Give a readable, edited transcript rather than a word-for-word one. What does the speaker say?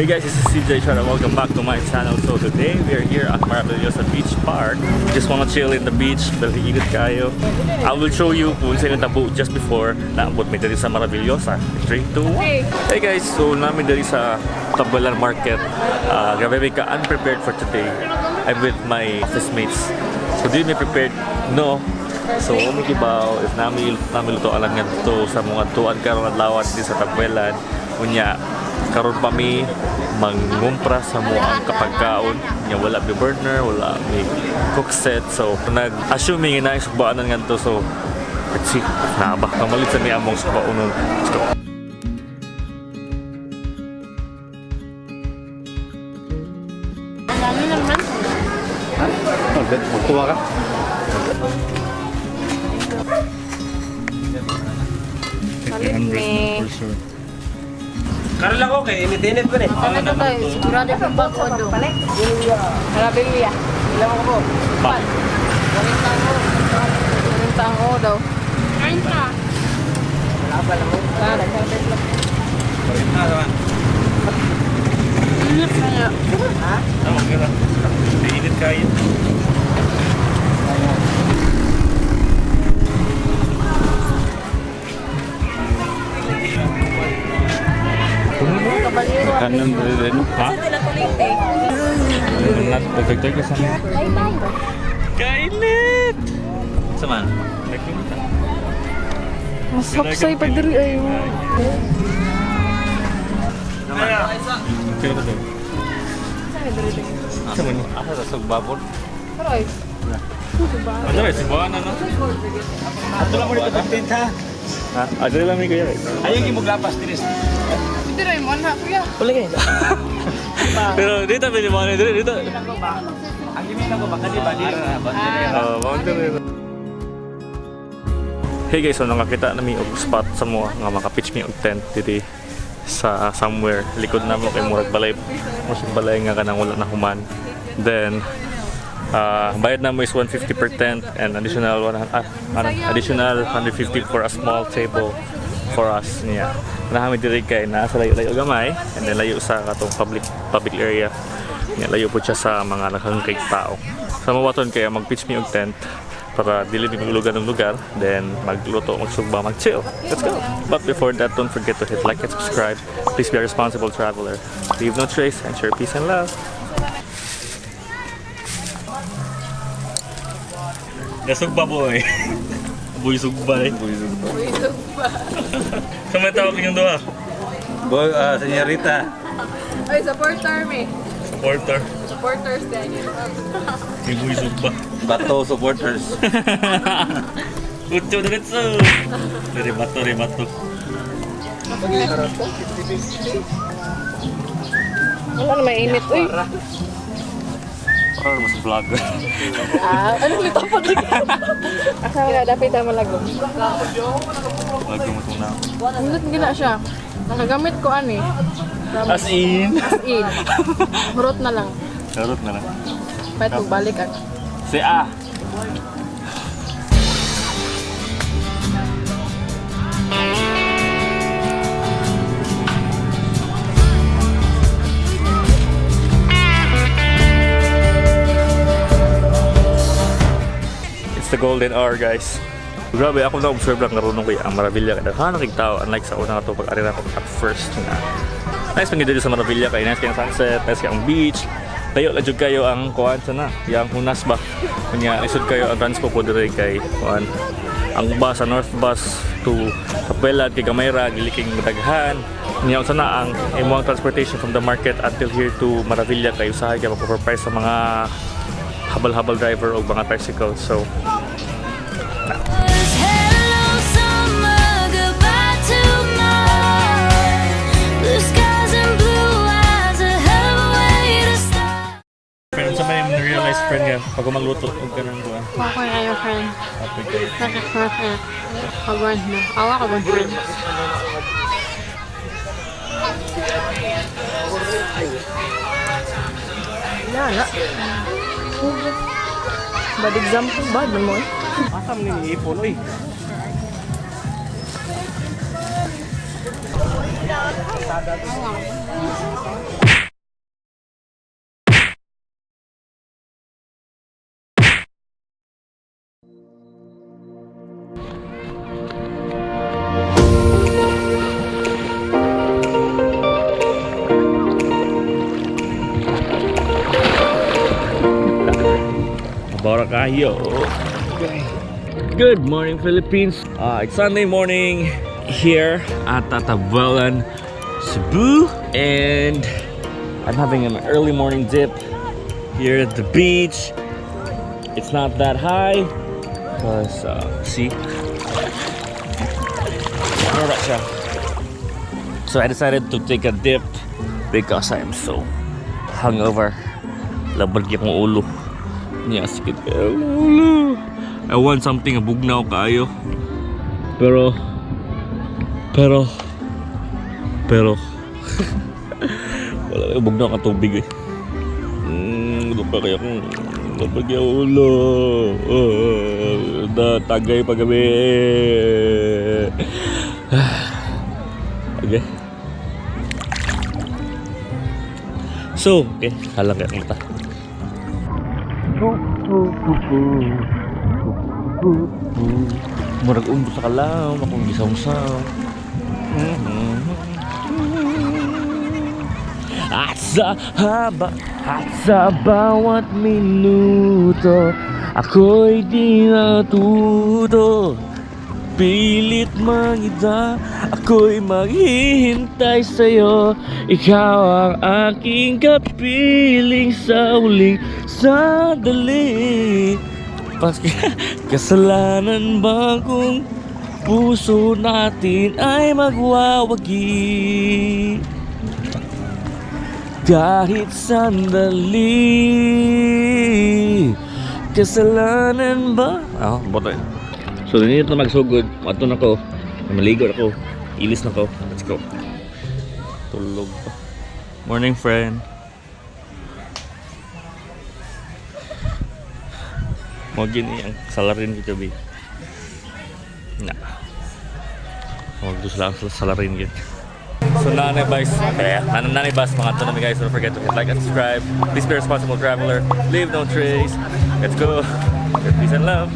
Hey guys, this is CJ Chara. Welcome back to my channel. So today we are here at Maravillosa Beach Park. Just wanna chill in the beach, dahil init kayo. I will show you kung sino tabo just before naabot mi diri sa Maravillosa. 3, 2, 1. Hey guys, so namin diri sa Tabuelan Market. Grabe mi ka unprepared for today. I'm with my office mates. So di mi prepared? No. So mi kibaw if nami luto alang ngadto sa mga tuan karon adlaw din sa Tabuelan. Unya karon pa mi mangumpra sa mo ang kapagkaon nya, wala mi burner, wala mi cook set, so nag assuming na sugbaanan ngadto. So let's see na ba pamalit sa mi among sugbaonon. Let's go. Ang dami naman. Magkuha ka? Palit ni. Sure. Karon lang ko kay init-init pa ni. Ano to tayo? Sigurado kong bago do. Maravilya. Ilang ko po? Ba. Ang o daw. 30. Wala pa lang. Init kaya. Tama ka. Init kayo. Kanan din. Ha? Not perfect ka sa Kainit! Sama. Mas hapsay pa diri ay. Kira ba? Sama ni. Asa sa sugbabon? Pero ay. Ano ba? Subuan ano? Ato lang mo dito tent ha. Ha? Ano lang mi kuya? Ayaw gyud moglapas diri. Diri ay mo na kuya. Pero dito pwede mo ano dito dito. Ang gimit ko ba kani ba diri? Oh, boundary. Hey guys, so nakakita na mi og spot sa mo nga maka-pitch mi og tent diri sa somewhere likod namo kay murag balay, murag balay nga kanang wala na human. Then bayad namo is 150 per tent and additional one, ano, additional 150 for a small table for us niya. Nahami diri kay naa sa layo-layo gamay and then layo sa katong public public area. Nya layo po siya sa mga nakangkig tao. Sa mawaton kaya mag-pitch mi og tent para dili mi maglugar ng lugar, then magluto, magsugba, mag-chill. Let's go! But before that, don't forget to hit like and subscribe. Please be a responsible traveler. Leave no trace and share peace and love. Gasugba boy. Boy sugba eh. Boy sugba. Sa may tawag yung duha? Boy, senyorita. Ay, supporter me. Supporter. Supporters din. Yung boy sugba. Bato supporters. Ucho diretso. Dari bato, dari bato. Wala na mainit uy. Parang mas vlog. Ah, ano lito pa dito? Asa wala dapat tayo malago. Vlog mo itong na. Nindot gina siya. Nakagamit ko ani. As in. As in. Hurot na lang. Charot na lang. Pwede balik an. Si A. It's the golden hour, guys. Grabe, ako na-observe lang karon kay ang Maravilla kay daghan kay tao unlike sa una to pag ari na ako at first nga. Nice man gyud dito sa Maravilla kay nice kay ang sunset, nice kay ang beach. Layo la jud kayo ang kuan sa na, yang hunas ba. Unya lisod kayo ang transpo po diri kay kuan. Ang bus, ang North Bus to Kapuela kay gamay ra giliking daghan. Unya unsa na ang imong transportation from the market until here to Maravilla kay usahay kay mag-overprice sa mga habal-habal driver o mga tricycle. So Hello, summer, goodbye to mine. Blue skies and blue eyes, a hell of a way to start. Friend, sa may realize friend nga, pag magluto, huwag ka nang buwan. Okay ayo friend. Happy kayo. Pagwan na. Awa ka ba friend? Wala na. Bad example, bad man mo eh. Asa man ni ipon oy? kaayo. Good morning, Philippines. It's Sunday morning here at Tabuelan, Cebu, and I'm having an early morning dip here at the beach. It's not that high because see, mura siya. So I decided to take a dip because I am so hungover. Labad gyud akong ulo. Niya, sakit kaayo akong ulo. I want something bugnaw kaayo. Pero, pero, pero, wala kaayo bugnaw ka tubig eh. Pa kaayo akong labad gyud ulo. Da, tagay pagabi. Okay. So, okay, halang kaayo akong mata. Murag undo sa kalaw, akong gisaw-saw. At sa haba, at sa bawat minuto, ako'y di natuto. Pilit mangida, ako'y maghihintay sa'yo. Ikaw ang aking kapiling sa huling sandali. Kasalanan ba kung puso natin ay magwawagi? Kahit sandali. Kasalanan ba? Ah, botoy. So, nindot na magsugod. Ato na ko. Maligo na ko. Ilis na ko. Let's go. Tulog pa. Morning, friend. Mo gini ang salarin ko gabi. Na. Huwag doon sila ang salarin gid. So nanay bus, eh, nanay bus mga to guys. Don't forget to hit like and subscribe. Please be a responsible traveler. Leave no trace. Let's go. Peace and love.